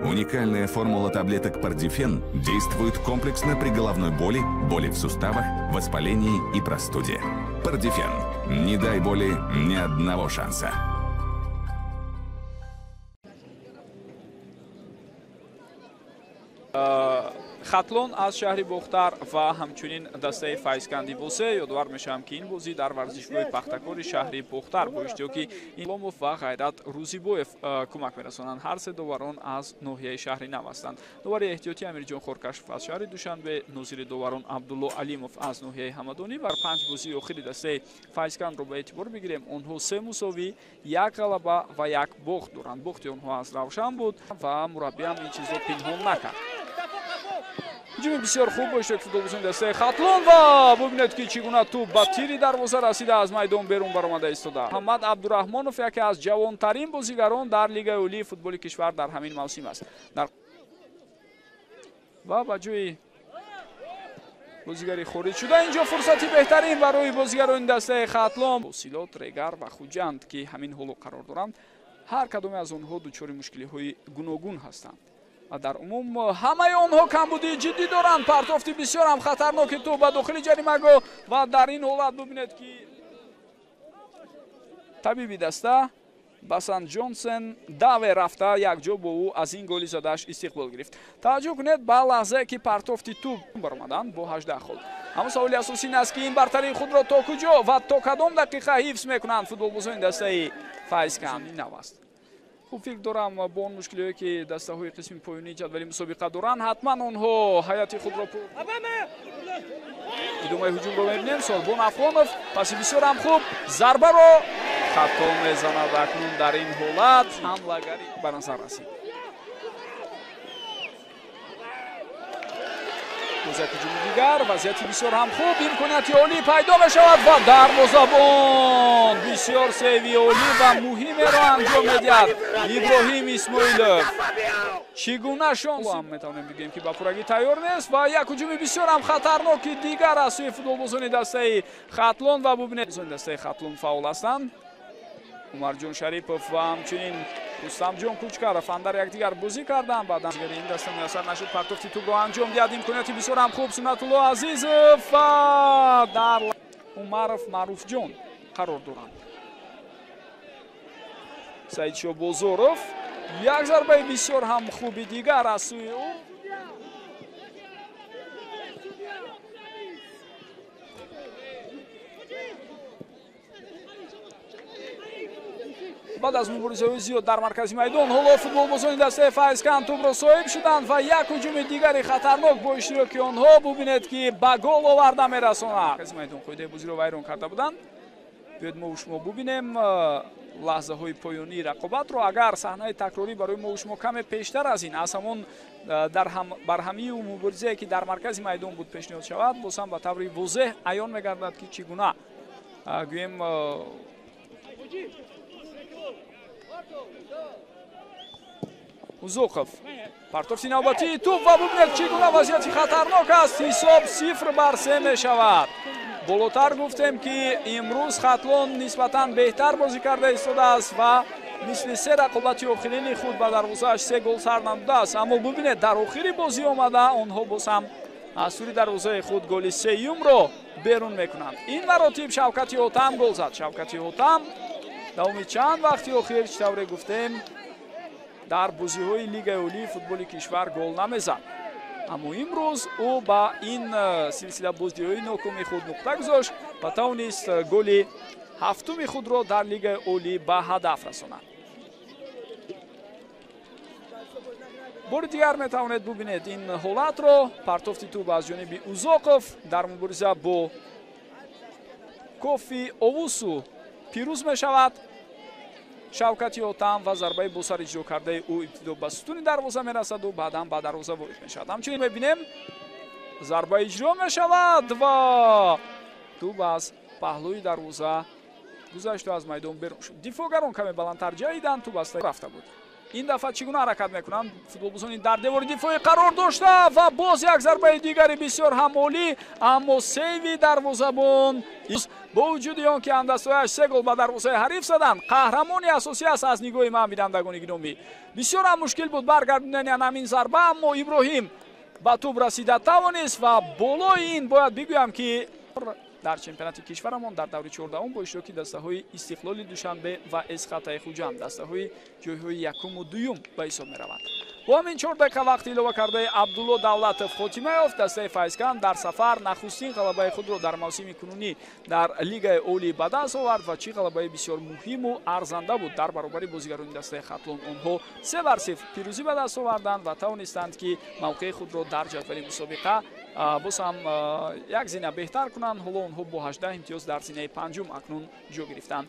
Уникальная формула таблеток Пардифен действует комплексно при головной боли, боли в суставах, воспалении и простуде. Пардифен. Не дай боли ни одного шанса. Хатлон аз шаҳри Бохтар ва ҳамчунин дастаи Файзканди Восе. Ёдовар мешавам, ки ин бозӣ дар варзишгоҳи Пахтакори шаҳри Бохтар бо иштироки Ломов ва Ғайрат Рӯзибоев кӯмак мерасонанд. Ҳар се доварон аз ноҳияи шаҳри Нав ҳастанд. Довари эҳтиётӣ Амирҷон Хоркашов аз шаҳри Душанбе, нозири доварон Абдулло Алимов аз ноҳияи Ҳамадонӣ. Бар 5 бозии охири дастаи Файзкандро ба эътибор бигирем, онҳо 3 мусовӣ, 1 ғалаба ва 1 бохт доранд. Бохти онҳо аз Равшан буд ва мураббиам ин чизро пинҳон накард. Ҳуҷуми бисёр хуб бо иштироки футболбозони дастаи Хатлон ва бубинед, ки чӣ гуна тӯб ба тири дарвоза расида, аз майдон берун баромада истода. Муҳаммад Абдураҳмонов яке аз ҷавонтарин бозигарон дар Лигаи олии футболи кишвар дар ҳамин мавсим аст. Ва ба ҷои бозигари хориҷ шуда инҷо фурсати беҳтарин барои бозигарони дастаи Хатлон. Силот, Регар ва Хуҷанд, ки ҳамин ҳоло қарор доранд, ҳар кадоме аз онҳо дучори мушкилиҳои гуногун ҳастанд. Дар умум ҳамаи онҳо камбудии ҷиддӣ доранд. Партофти бисёр ҳам хатарноки тӯб ба дохили ҷаримагоҳ ва дар ин ҳолат бубинед, ки табиби даста Басан Ҷонсен даве рафта якҷо бо ӯ аз ин голи задааш истиқбол гирифт. Таваҷҷӯҳ кунед ба лаҳзае, ки партофти тӯб баромаданд бо 18 хол. Аммо саволи асосӣ ин аст, ки ин бартарии худро то куҷо ва то кадом дақиқа ҳифз мекунанд футболбозони дастаи Файзканд. Нав аст. Хуб, фикр дорам, бо он мушкилиҳое, ки дастаҳои қисми поёнии ҷадвали мусобиқа доранд, ҳатман онҳо ҳайати худро. Идомаи ҳуҷумро мебинем. Солбон Афғонов паси бисёр ҳам хуб, зарбаро хато мезанад. Акнун дар ин ҳолат ҳамлагарӣ ба назар расид. Боз як ҳуҷуми дигар, вазъияти бисёр ҳам хуб, имконияти олӣ пайдо мешавад ва дарвозабон бисёр сейви олӣ ва муҳимеро анҷом медиҳад Иброҳим Исмоилов. Чӣ гуна шонс ҳам метавонем бигӯем, ки ба пуррагӣ тайёр нест ва як ҳуҷуми бисёр ҳам хатарноки дигар аз сӯи футболбозони дастаи Хатлон ва бубинед, дастаи Хатлон фаъол ҳастанд. Умарҷон Шарипов ва ҳамчунин Рустамҷон Кучкаров андар якдигар бозӣ карданд. Баъдан ин даста муяссар нашуд партофти тӯбро анҷом диҳад. Имконияти бисёр ҳам хуб, Суннатулло Азизов ва дар Умаров Маъруфҷон қарор доранд. Саидшо Бозоров як зарбаи бисёр ҳам хуби дигар аз сӯи ӯ. Баъд аз муборизаҳои зиёд дар маркази майдон ҳоло футболбозони дастаи Файзканд тӯбро соҳиб шуданд ва як ҳуҷуми дигари хатарнок бо иштироки онҳо, бубинед, ки ба гол оварда мерасонад. Маркази майдон қоидаи бозиро вайрон карда буданд. Биёед мо шумо бубинем лаҳзаҳои поёнии рақобатро. Агар саҳнаи такрорӣ барои мо шумо каме пештар аз ин, аз ҳамон дар барҳамию муборизае, ки дар маркази майдон буд, пешниҳод шавад, боз ҳам ба таври возеҳ аён мегардад, ки чӣ гуна гӯем Узоқов партофти навбатии тӯб ва бубинед, чӣ гуна вазъияти хатарнок аст. Ҳисоб 0-3 мешавад. Болотар гуфтем, ки имрӯз Хатлон нисбатан беҳтар бозӣ карда истодааст ва мисли се рақобати охирини худ ба дарвозааш 3 гол сар намудааст. Аммо бубинед, дар охири бозӣ омада онҳо боз ҳам аз сури дарвозаи худ голи сеюмро берун мекунанд. Ин маротиб Шавкати Ҳотам гол зад. Шавкати Ҳотам давоми чанд вақти охир, чӣ тавре гуфтем, дар бозиҳои Лигаи олии футболи кишвар гол намезад. Аммо имрӯз ӯ ба ин силсила боздиҳои нокоми худ нуқта гузошт ва тавонист голи ҳафтуми худро дар Лигаи олӣ ба ҳадаф расонад. Бори дигар метавонед бубинед ин ҳолатро. Партофти тӯб аз ҷониби Узоқов дар мубориза бо Кофи Овусу пирӯз мешавад Шавкати Ҳотам ва зарбаи босар иҷро кардаи ӯ ибтидо ба сутуни дарвоза мерасаду баъдан ба дарвоза ворид мешавад. Ҳамчунин мебинем, зарба иҷро мешавад ва тӯб аз паҳлӯи дарвоза гузашту аз майдон берун шуд. Дифоъгарон каме баландтар ҷаҳиданд, тӯб аста рафта буд. Ин дафъа чӣ гуна ҳаракат мекунанд футболбозони дар девори дифоӣ қарор дошта ва боз як зарбаи дигари бисёр ҳам олӣ, аммо сейви дарвозабон. Бо вуҷуди он ки ҳамдастҳояш се гол ба дарвозаи ҳариф заданд, қаҳрамони асосӣ аст аз нигоҳи ман, бинандагони гиромӣ. Бисёр ҳам мушкил буд баргардондани ҳамин зарба, аммо Иброҳим ба тӯб расида тавонист ва болои ин бояд бигӯям, ки дар чемпионати кишварамон дар даври 14-ум бо иштироки дастаҳои Истиқлоли Душанбе ва Эсхатаи Хуҷанд дастаҳои ҷойҳои якуму дуюм ба ҳисоб мераванд. Бо ҳамин 4 дақиқа вақти илова кардаи Абдулло Давлатов хотима ёфт. Дастаи Файзканд дар сафар нахустин ғалабаи худро дар мавсими кунунӣ дар Лигаи олӣ ба даст овард ва чӣ ғалабаи бисёр муҳиму арзанда буд дар баробари бозигарони дастаи Хатлон. Онҳо 3-0 пирӯзӣ ба даст оварданд ва тавонистанд, ки мавқеи худро дар ҷадвали мусобиқа боз ҳам як зина беҳтар кунанд. Ҳоло онҳо бо 18 имтиёз дар зинаи панҷум акнун ҷо гирифтанд.